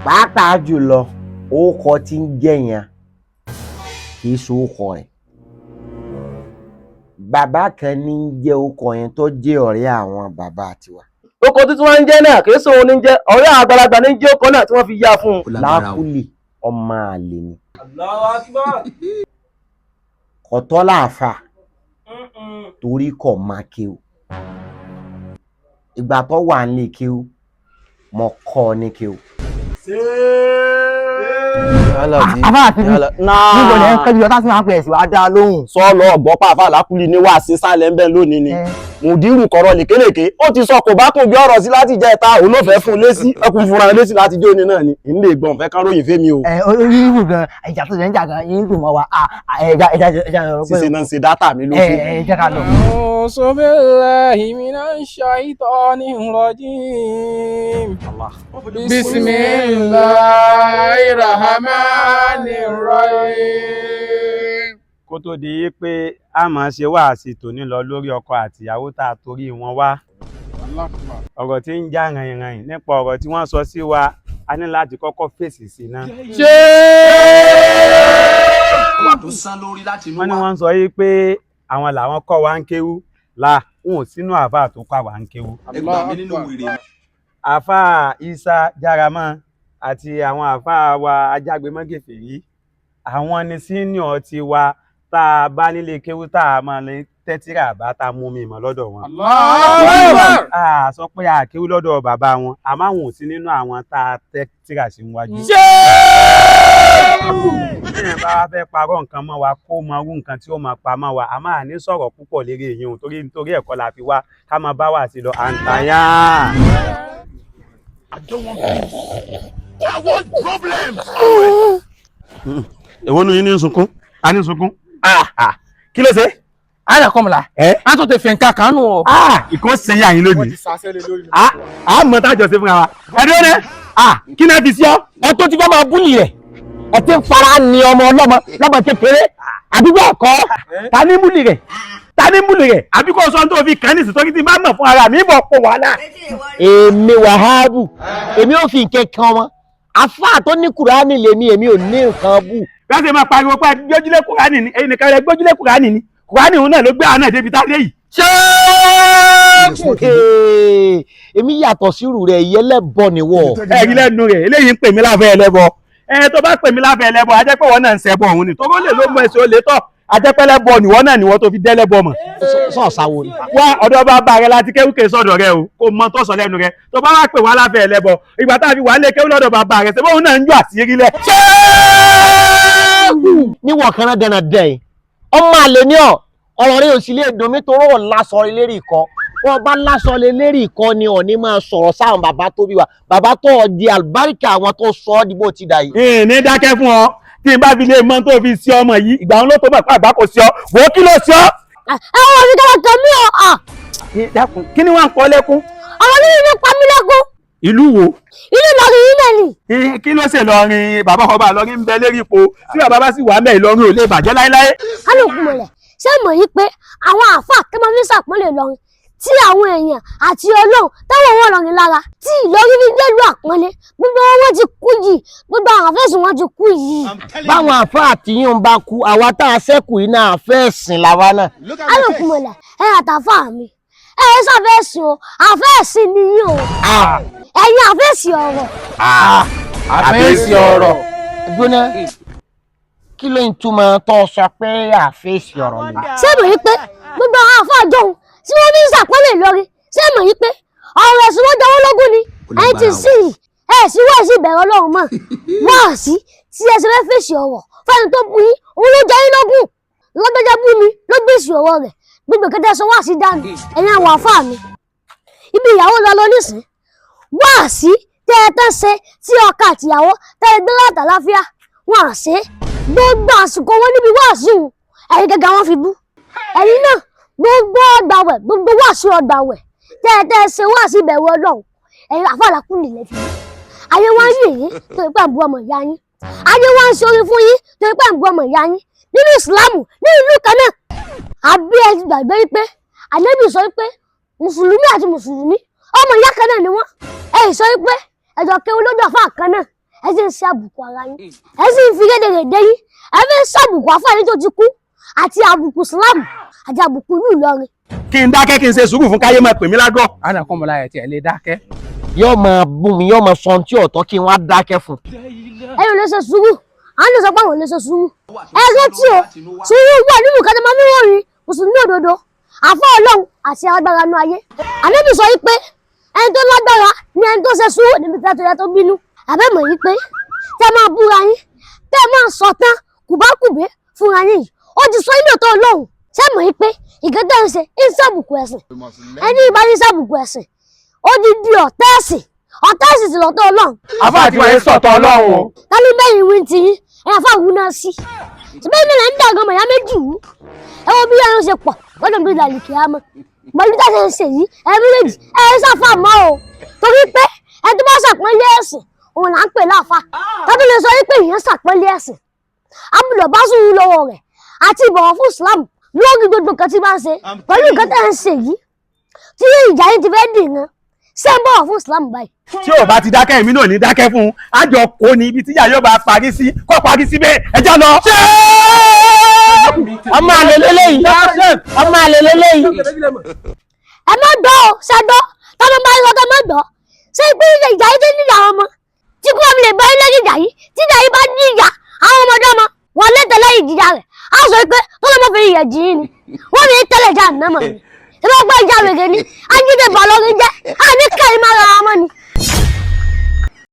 Pàápàá jùlọ, orúkọ tí ń jẹ́ yẹn kì í ṣe orúkọ rẹ̀. Bàbá kan ní ń jẹ́ orúkọ yẹn tó jẹ́ ọ̀rẹ́ àwọn bàbá tiwa. Oko tuntun wọn ń jẹ́ náà kì í sóhun ní jẹ́ ọ̀rẹ́ àwọn àgbàlagbà ní jẹ́ ọkọ náà tí wọ́n fi yá fún un. Ó lágbára o. Lákùlì, ọmọ àlè ni. Allahu Akbar. Kò tọ́ láàfà torí kò máa kéwú. Ìgbà tó wà nílé kéwú, mo kọ́ ọ ní kéwú. Àbá àti bí níbo lẹ ń kẹ́jú ọtá sí máa ń pè ẹ̀sìn wá dá lóhùn. Sọ́ọ̀lù ọ̀gbọ́n pàápàá Lákùlì ní wàásí sálẹ̀ ń bẹ̀ lónìí ni mùdírù kọ̀rọ̀ lékelèké ó ti sọ kò bá kùn bí ọ̀rọ̀ sí láti jẹ́ ẹ̀ta òun ló fẹ́ fún un lésì ẹkùn fúnra lésì láti jó ni náà ni ìnílé ìgbọ̀n fẹ́ kán ròyìn fẹ́mi o. Ẹ orí ìwù gan ìjà tó ṣe ń jà gan yín dùn mọ́ wa ẹja ẹja ẹja ọ̀rọ̀ pé ṣíṣe náà ń ṣe dátà mi lókun. ẹ jẹ́ ká lọ. أعوذ بالله من الشيطان الرجيم. بسم الله الرحمن الرحيم. Kó tó di pé a máa ṣe wáàsí tòní lọ lórí ọkọ àtìyàwó tá a torí wọn wá, ọ̀rọ̀ tí ń já ràìnràìn nípa ọ̀rọ̀ tí wọ́n sọ sí wa, a ní láti kọ́kọ́ fèsì sí i náà. Wà tó sán lórí láti inú Wọ́n ní wá. wọ́n ń sọ yìí pé àwọn làwọn kọ́ wa ń kéwú là ń ò sínú àáfàá tó kọ́ wa ń kéwú. Ẹ gbà mí nínú wèrè. Àáfàá Isa Járamọ́ àti àwọn àáfàá wa Ajágbémọ́gèfèrí, àwọn ni senior ti wa tá a bá nílé kéwú tá a máa lè tẹ́tírà bá tá a mú mi mọ̀ lọ́dọ̀ wọn. Allahu Akbar. A sọ pé a kéwú lọ́dọ̀ bàbá wọn, àmọ́ àwọn ò sí nínú àwọn tá a tẹ́tírà sí wájú. Téèyàn bá wá fẹ́ parọ́ nǹkan mọ́ wa, kó mọ irú nǹkan tí ó máa pa mọ́ wa, a máa ní sọ̀rọ̀ púpọ̀ lérí èyí òun torí nítorí ẹ̀kọ́ la fi wá ká máa bá wà sí lọ àǹtàyà. I don't want peace. I want problems. Èwo nu yín ní sunkún? A ní sunkún. Kí ló ṣe? Ana kọ́mọ̀lá. Ẹ́? A tún ti fi nǹkan kan nù ọ. Ìkó sẹ́yìn àyín lónìí. A mọ̀ tá a jọ ṣe fúnra wa. Ẹ̀dùn rẹ̀ kí náà fi sí ọ? Ẹ tó ti fẹ́ máa búlì rẹ̀, ẹ ti ń fara ni ọmọ ọlọ́mọ lọ́mọ kékeré àdúgbò ẹ̀kọ́. Ta ní múlì rẹ̀? Ta ní múlì rẹ̀? Àbí kò sọ ohun tó fi kàn ní ìsìtọ́kí tí n bá mọ̀ fún ara mi bọ̀ pọ̀ wàhálà. Èmi Wàhábù, èmi ò fi nǹkan kan wọn. Àfáà tó ní Kùránì lèmi, èmi ò ní nǹkan bù. Bí wọ́n ṣe máa pariwo pé gbójúlé Kùránì ni, ẹ̀yin nìkan rẹ̀ gbójúlé Kùránì ni. Kùránì òun náà ló gbé àwọn náà débi tá a dé yìí. Ee, èmi yàtọ̀ sírù rẹ̀, ìyẹlẹ́bọ nìwọ. Ẹ̀rí lẹ́nu rẹ̀, eléyìí ń pè mí láfẹ́ ẹlẹ́bọ. Ẹ tó bá pè mí láfẹ́ ẹlẹ́bọ, a jẹ́ pé wọ́n náà ń ṣẹbọ òun ni. Tó lè ló mọ ẹsẹ̀ olè tọ̀, a jẹ́ pé ẹlẹ́bọ nìwọ náà nìwọ tó fi dẹ́lẹ́bọ mọ̀. Sọ̀ọ̀sáwo ni. Wá ọ̀dọ̀ bàbá rẹ láti kéwúkè sọ̀dọ̀ rẹ o, kò mọ tó sọ lẹ́nu rẹ. Tó bá wá pè wá láfẹ́ ẹlẹ́bọ, ìgbà tá a fi wà lé kéwú lọ́dọ̀ bàbá rẹ, ṣé bóun náà ń jọ àṣírí lẹ̀. Níwọ̀n kan náà dáná dẹ́ ẹ̀. Ọmọ àlè ní ọ, ọ̀rọ̀ rẹ ò sì lè dùn mí torí ọ̀ lásọ lérí ìkọ́. Wọ́n bá lásọ lérí ìkọ́ ni ọ̀ ní máa sọ̀rọ̀ sáwọn bàbá tó bí wa. Bàbá tó ọ di àlùbáríkà àwọn tó sọ ọ́ di bó ti dà yìí. Ìní dákẹ́ fún ọ, tí n bá fi lè mọ tó fi sí ọmọ yìí, ìgbà wọn ló tó mọ̀ pé àgbà kò sí ọ, wò ó kí ló sí ọ. Àwọn òfin kan kàn mí o. Dákun, kí ni wọ́n ń pọ́ lẹ́kún? Ọ̀rọ̀ nínú ló pa mí lẹ́kún. Ìlú wo? Ìlú Ìlọrin yìí náà ni. Kí ló ṣe lọrin? Bàbá ọba Ìlọrin ń bẹ lérí ipò tí bàbá bá sì wà mẹ́, Ìlọrin ò lè bàjẹ́ láéláé. Kálukú mọ̀lẹ̀ ṣé mọ̀ yí pé àwọn àáfàá tó máa fi ń ṣàpọ́nlé Ìlọrin tí àwọn èèyàn àti Ọlọ́run táwọn wọn lọrin lára tí Ìlọrin fi gbẹ́lú àpọ́nlé, gbogbo wọn ti kú yìí, gbogbo àwọn àfẹ́sùn wọn ti kú yìí. Báwọn àfáà tí yín ń bá kú, àwa tá a ṣẹ́kù yìí náà fẹ́ sìn làwa náà. Kálukú mọ̀lẹ̀, ẹ àtàfà mi, ẹ ẹ ṣàfẹ́sìn o, àfẹ́sìn ni yín o, ẹ̀yin àfẹ́sìn ọ̀rọ̀. Àfẹ́sì ọ̀rọ̀. Gbóná, kí ló ń túmọ̀ tó sọ pé àfẹ́sì ọ̀rọ̀ ni? Ṣé mọ̀ yí pé gbogbo àwọn àfáà jọ̀hún tí wọ́n fi ń ṣàpọ́nlé Ìlọrin, ṣé mọ̀ yí pé ọ̀rọ̀ ẹ̀sìn wọn jọwọ́ lógún ni? Ẹ̀yin ti sí yìí ẹ̀ sí wọ́n sì bẹ̀rẹ̀ Ọlọ́run mọ̀ wọ́n sí tí ẹ ṣe fẹ́ fèsì ọ̀rọ̀ fẹ́ni tó bu yín, òun ló jẹ yín lógún. Lọ́gbẹ́jẹ́ bú mi ló gbèsè ọ̀rọ̀ rẹ̀, gbogbo kẹtẹ sọ wá sí dànù. Ẹ̀yin àwọn àfáà mi, ibi ìyàwó lọ lọ nísìn wá sí tẹ́ ẹ tán ṣe tí ọkọ àtìyàwó tẹ́ ẹ gbé láta láfíà wọn à ṣe gbogbo àsìkò wọn níbi wá sí òun, ẹ̀yin gẹ́gẹ́ wọn fi bú ẹ̀yin náà gbogbo ọgbàwẹ̀, gbogbo wá sí ọgbàwẹ̀ tẹ́ ẹ tẹ́ ẹ ṣe wá sí ìbẹ̀rù Ọlọ́run, ẹ̀yin àfáà làkúnlẹ̀ lẹ́ fi bú. Ayé wá ń yìn yín torí pé à ń bu ọmọ ìyá yín, ayé wá ń ṣorí fún yín torí pé à ń bu ọmọ ìyá yín nínú ìsìlámù ní ìlú kan náà. Àbí ẹ ti gbàgbé wípé Ànábì sọ wípé mùsùlùmí àti mùsùlùmí ọmọ ìyá kan náà ni wọ́n? Ẹ sọ wípé ẹjọ kéwú lọ́dọ̀ àfáà kan náà, Ẹ sì ń ṣe àbùkù ara yín, ẹ sì ń fi rédèrèdè yín, ẹ fi ń ṣàbùkù àfáàní tó ti kú àti àbùkù Islam àti àbùkù ìlú Ìlọrin. Kí n dákẹ́, kí n ṣe sùúrù fún káyé máa pè mí lágọ̀. Anakunmọ̀lá ẹ̀ tiẹ̀ lè dákẹ́. Yóò máa bú mi, yóò máa sọ ohun tí ọ̀tọ̀, kí n wá dákẹ́ fún. Ẹ̀yin ò lè ṣe sùúrù, àwọn lè sọ pé àwọn ò lè ṣe sùúrù. Ẹ rántí o, sùúrù wà nínú nǹkan tó máa ń ròyìn mùsùlùmí òdodo, àfọ Ọlọ́run àti agbára inú ayé. Ànábì sọ yìí pé ẹni tó lágbára ni ẹni tó ṣe sùúrù níbi tí a tó yẹ tó bínú. Àbẹ́mọ̀ yìí pé tẹ́ máa búra yín, tẹ́ máa sọ tán kùbákùbé fúnra yín yìí, ó ti sọ inú ọ̀tọ̀ Ọlọ́run. Sẹ́mọ̀ yìí pé ìkẹtẹ́ ń ṣe ń ṣàbùkù ẹ̀sìn, ẹni ìbá ní ṣàbùkù ẹ̀sìn, ó ti di ọ̀tá ẹ̀sìn, ọ̀tá ẹ̀sìn sì lọ́tọ̀ Ọlọ́run. Àfáà tí wọ́n ń sọ̀tọ̀ Ọlọ́run o. Tálí bẹ́yìn wí ti yín, ẹ̀ àfa wù náà sí. Ṣùgbọ́n èmi là ń dàgbọ́n mọ̀ ya méjì wú. Ẹ wo bí ẹran ṣe pọ̀ lọ́dọ̀ bí ìlàlì kìá mọ́. Pẹ̀lú táṣe ń ṣe yìí, ẹ méjèèjì ẹ ń ṣàfà mọ́ o. Torí pé ẹ tó bá ṣàpọ́nlé ẹ̀sìn, òun là ń pè láàfà. Tọ́jú lè sọ wípé èèyàn ṣàpọ́nlé ẹ̀sìn. Abúlọ̀ bá sùúrù lọ́wọ́ rẹ̀ àti ìbọ̀wọ̀ fún Islam lórí gbogbo nǹkan tí bá ń ṣe. Pẹ̀lú nǹkan tẹ́ ń ṣe yìí, tí ìjà yìí ti fẹ́ dìran, ṣé ń bọ̀wọ̀ fún Islam báyìí? Tí ò bá ti dákẹ́, èmi náà ní dákẹ́ fún un. Àjọ kò ní ibi tíyà yóò bá parí sí, kó parí síbẹ̀, ẹjọ́ lọ. Ọmọ àlè lélẹ́yìí, ọmọ àlè lélẹ́yìí. Ẹ má gbọ́ ọ ṣàgbọ́ tọ́lọ́ bá yọ, tọ́ má gbọ́. Ṣé pé ìjà yìí ti nílò àwọn ọmọ tí kúrò mi lè bá ilé ìjà yìí, tí ìjà yìí bá ní ìyá àwọn ọmọdé ọmọ wọn lé tẹ̀lé ìjìyà rẹ̀, á sọ pé tọ́lọ́ mọ́ fi ìyà jì í ni wọ́n fi tẹ́lẹ̀ já àná mọ̀ ni. Ṣé bá gbọ́ ìjà rèé ni ajídé bà lórí jẹ́, á ní kẹ́rin má ra ọmọ ni.